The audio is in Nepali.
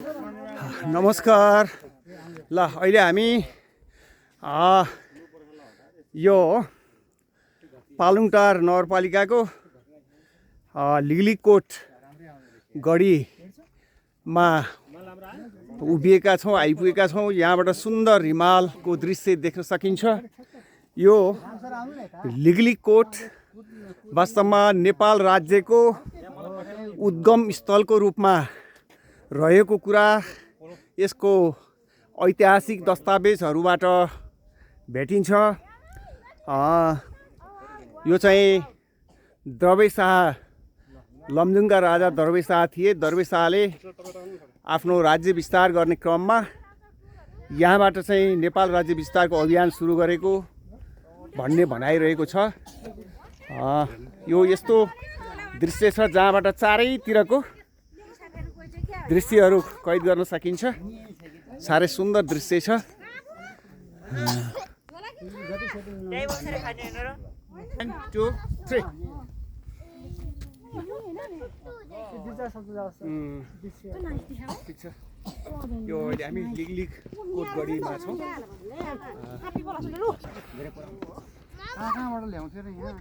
नमस्कार ल अहिले हामी यो पालुङटार नगरपालिकाको लिगलिकोट गढीमा उभिएका छौँ आइपुगेका छौँ। यहाँबाट सुन्दर हिमालको दृश्य देख्न सकिन्छ। यो लिगलिकोट वास्तवमा नेपाल राज्यको उद्गम स्थलको रूपमा रहेको कुरा यसको ऐतिहासिक दस्तावेजहरूबाट भेटिन्छ। यो चाहिँ दरबार शाह लमजुङका राजा दरबार शाह थिए। दरबार शाहले आफ्नो राज्य विस्तार गर्ने क्रममा यहाँबाट चाहिँ नेपाल राज्य विस्तारको अभियान सुरु गरेको भन्ने भनाइरहेको छ। यो यस्तो दृश्य छ जहाँबाट चारैतिरको दृश्यहरू कैद गर्न सकिन्छ। साह्रै सुन्दर दृश्य छ। यो अहिले हामी लिगलिकोट गढीमा छौँ। कहाँबाट ल्याउँथ्यो र यहाँ